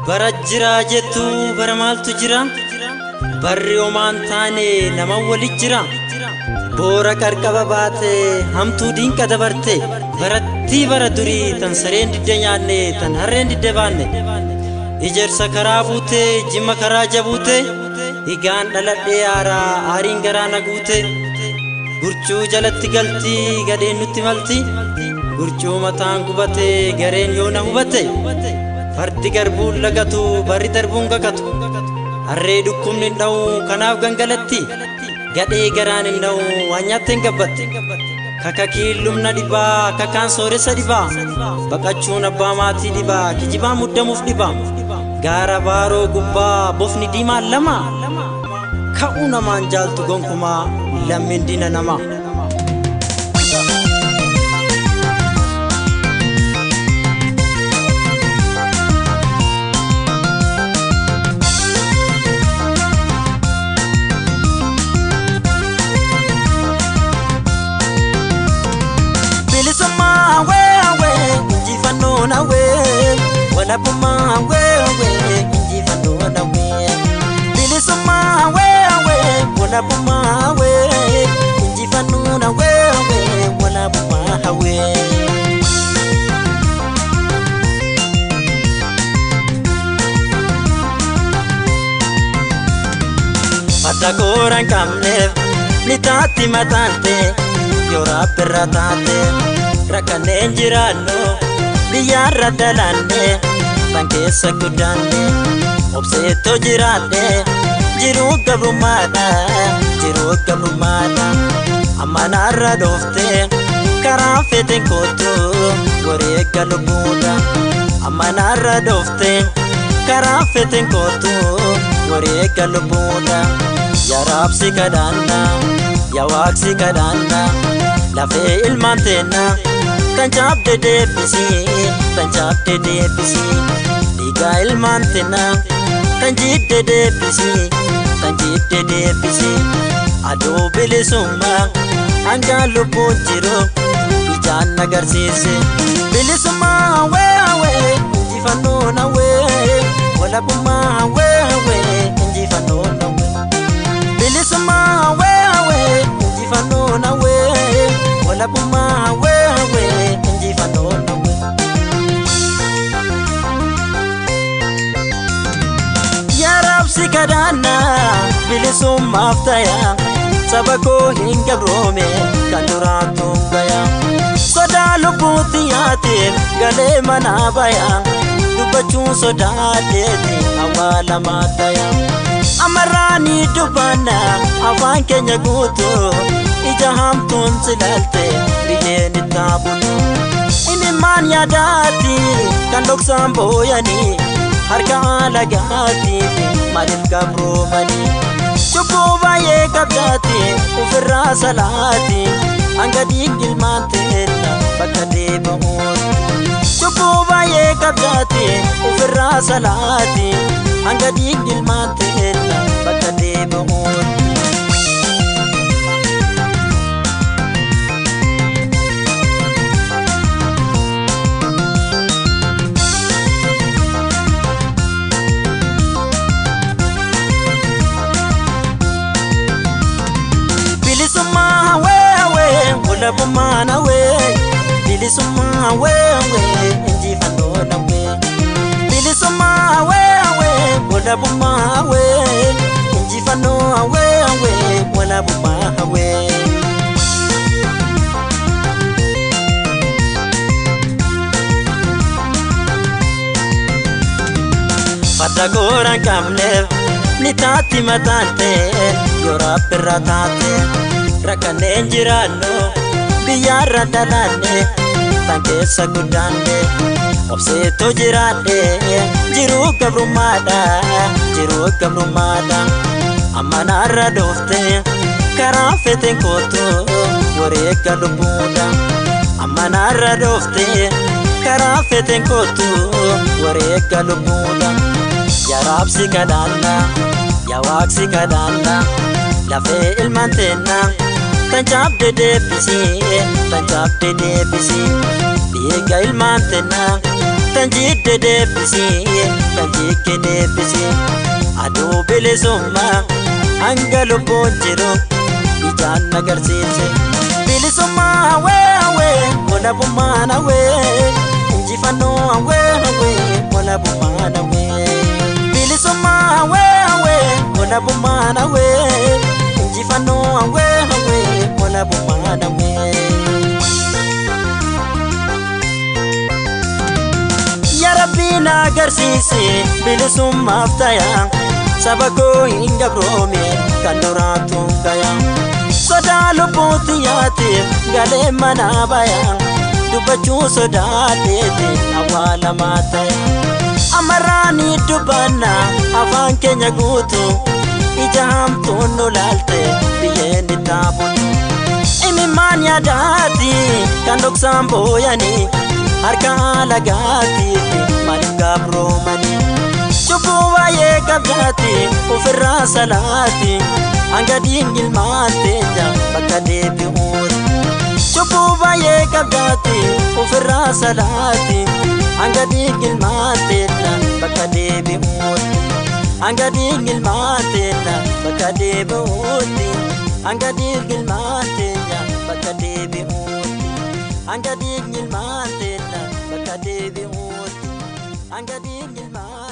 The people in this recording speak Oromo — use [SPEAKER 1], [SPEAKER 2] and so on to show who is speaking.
[SPEAKER 1] Bara jiraa jettu bara maaltu jira? Barri homaan taane nama walit jira. Boora qarqaba baate hamtuu diinqa dabarte. Barattii bara durii tan sareen didde nyaanne tan harreen didde baanne. Ijarsa karaa buute jimma karaa jabuute. Higaan dhaladhee aaraa aariin garaa na guute. Gurcuu jalatti galti gadheen nutti malti. Gurcuu mataan gubate gareen yoo na hubate. Fardi garbuun lagatu barri darbuun kakatu. Harree dhukkubni hin dha'u kanaaf gangalatti. Gadhee garaan hin dha'u waan nyaatte hin gabbatti. Kakakiin lumna dhibaa kakaan sooressa dhibaa. Baqachuun abbaa maatii dhibaa kijibaa muddamuuf dhibaa. Gaara baaroo gubbaa bofni diimaan lama. Ka'uu namaan jaaltu gonkumaa lammiin diina namaa. Bilisummaa weewee injifannoon hawwee walabummaa weewee injifannoon hawwee. Bilisummaa weewee walabummaa wee injifannoon hawwee walabummaa hawwee. Farda koora hin qabneef ni taatti mataante yoo rabbirra taate. Rakkanneen jiraannu biyyaarra dalanne tan keessa guddaanne obseettoo jiraadhe jiruu gabrummaadha jiruu gabrummaadha. Amma narra dhoofte karaa feeten kootu wareega lubbuudha. Amma narra dhoofte karaa feeten kootu wareega lubbuudha. Yaa raabsi kadhaanna yaa waaqsi kadhaanna lafee ilmaan teenna. Tan cabde deebisii tan cabde deebisii dhiigaa ilmaan teenna tan jidde deebisii tan jidde deebisii aduu bilisummaa hangaan lubbuun jiru ijaan agarsiise. Bilisummaa weewee injifannoon hawwee walabummaa weewee injifannoon hawwee. Bilisummaa weewee injifannoon hawwee walabummaa weewee injifannoon hawwee. Yaa raabsi kadhaanna bilisummaaf taya saba koo hin gabroome kan duraan tuungaya. Sodaa lubbuutti yaateef galee manaa baya dubbachuun sodaadheeti awwaalamaa taya. Amarraanii dubbanna afaan keenya guutuu ija hamtuun silaalte biyyeen itti haabutu. Imimmaan yaadaati kan dhoksaan booyanii harka alagaatiif maaliif gabroomanii. Cubbuu baay'ee qabdaati ofirraa salaati hanga dhiigni ilmaan teenna bakka deebi'uutti. Cubbuu baay'ee qabdaati ofirraa salaati hanga dhiigni ilmaan teenna bakka deebi'uutti. Bilisummaa weewee walabummaan hawwee bilisummaa weewee injifannoon hawwee. Bilisummaa weewee walabummaa hawwee injifannoo hawwee walabummaa hawwee. Farda koora hin qabneef ni taatti mataante yoo rabbirra taate. Rakkanneen jiraannu biyyaarra dalanne tan keessa guddaanne obseettoo jiraadhe jiruu gabrummaadha jiruu gabrummaadha. Amma narra dhoofte karaa feeten kootu wareega lubbuudha. Amma narra dhoofte karaa feeten kootu wareega lubbuudha. Yaa raabsi kadhaanna yaa waaqsi kadhaanna lafee ilmaan teenna tan cabde deebisii tan cabde deebisii dhiiga ilmaan teenna Tan jidde deebisii, tan jigge deebisii. Aduu bilisummaa hanga lubbuun jiru ijaan agarsiise. Bilisummaa hawwee hawwee walabummaan hawwee, injifannoo hawwee hawwee walabummaan hawwee. Bilisummaa hawwee hawwee walabummaan hawwee, injifannoo hawwee hawwee walabummaan hawwee. Yaa Rabbi na agarsiisi bilisummaaf taya, saba koo hin gabroome kan duraatu gaya. Sodaa lubbuutti yaatiif galee mana baya, dubbachuu sodaadheeti awwaalamaa taya. Amarraanii dubbanna afaan keenya guutu, ija hamtuun nu laalte biyyeen itti butu. Imimmaan yaadaati kan dhoksaan booyanii, harka alagaatiif maaliif gabroomanii. Cubbuu baay'ee qabdaati ofirraa salaati, hanga diinni ilmaan teenya bakka deebi'uuti. Cubbuu baay'ee qabdaati ofirraa salaati, hanga diinni ilmaan teenya bakka deebi'uuti. Hanga diinni ilmaan teenya bakka deebi'uuti. Hanga diinni ilmaan teenya bakka deebi'uuti. Hanga diinni ilmaan teenya bakka deebi'uuti. Hanga diinni ilmaan.